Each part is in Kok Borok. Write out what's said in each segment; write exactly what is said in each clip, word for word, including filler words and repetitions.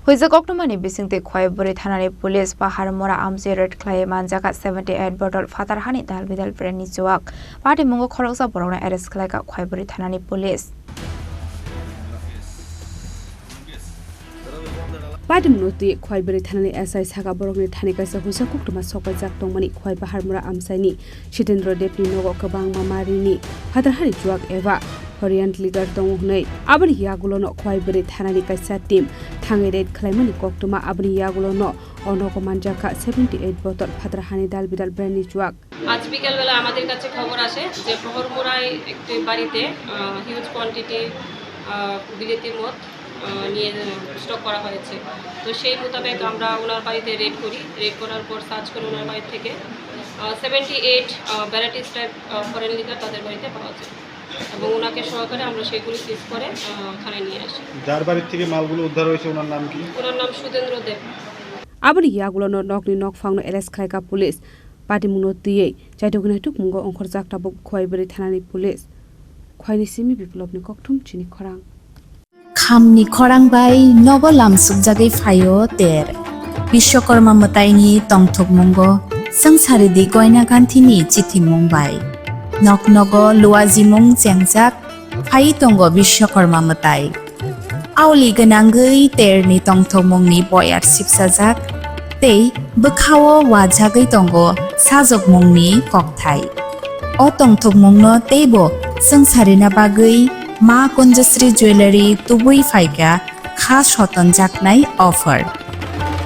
Huijak koktwmani bisingtwi Khwaibwrwi thanani police Paharmura amchai raid khlaiwi manjakha seventy eight bottle phatar hani dal bidal brandni chuak. Patimungo khoroksa borokno arrest khlaikha Khwaibwrwi thanani police. Patimungno twi Khwaibwrwi thanani S I saka borokni thani kaisa huijak koktwma sokpaijak tongmani Khwai Paharmura amchaini Sitendra Debni nogo kwbangma marini phatar hani chuak eba Horiant ligar tongo hwnwi. Aboni yagulono Khwai bwrwi thanani kaisa team thangwi raid khlaimani koktwma. Aboni yagulono o nogo manjakha seventy eight bottle phatar hani dal bidal brandni chuak. আজ বিকেলবেলা আমাদের কাছে খবর আসে যে প্রহরমুড়ায় একটি বাড়িতে হিউজ কোয়ান্টিটি বিলেতি মদ আহ, নিয়ে স্টক করা হয়েছে। তো সেই মোতাবেক আমরা ওনার বাড়িতে রেড করি। রেড করার পর সার্চ করি ওনার বাড়ি থেকে seventy eight varieties type foreign liquor তাদের বাড়িতে পাওয়া যায় এবং ওনাকে সহকারে আমরা সেগুলি সিজ করে আহ, থানায় নিয়ে আসি। যার বাড়ির থেকে মালগুলো উদ্ধার হয়েছে, ওনার নাম কি? ওনার নাম সুধেন্দ্র দেব। Aboni yagulono nokni nokphangno arrest khlaikha police. Patimungno twiwi chaitoknai tukmungo ongkhorjak tabuk Khwai bwrwi thanani police. Khwaini simi Biplobni kokthum chini khorang. Khamni khorang bai nogo lamsukjagwi phaio ter. Bishwakarma mwtaini tongthokmungo swngcharidi Goina Ganthini chithimung bai. Nok nogo luajimung chengjak phai tongo Bishwakarma mwtai. Auli gwnangwi terni tongthokmungni boyar sipsajak tei bwkhao wajagwi tongo sajokmungni kokthai. O tongthokmungno teibo swngcharina bagwi Ma Kunjasri Jewellery tubui phaikha kha sotonjaknai offer.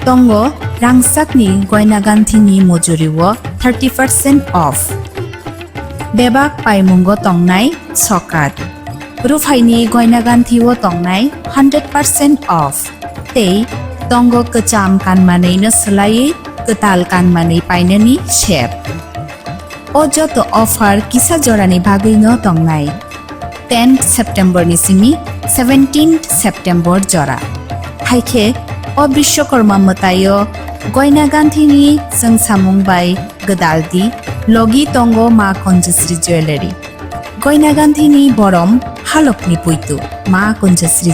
Tongo rangchakni Goina Ganthini mujurio thirty percent off. Bebak paimungo tongnai sokat. Ruphaini Goina Ganthio tongnai hundred percent off. Tei tongo kwcham kanmanwino swlaiwi kwtal kanmanwi painani sep. O joto offer kisa jorani bagwino tongnai. Tenth September ni simi seventeenth September jora. Haikhe o Bishwakarma mwtaio Goina Ganthini chwngsamung bai gwdaldi logi tongo Ma Kunjasri Jewellery. Goina Ganthini borom halokni puitu Ma Kunjasri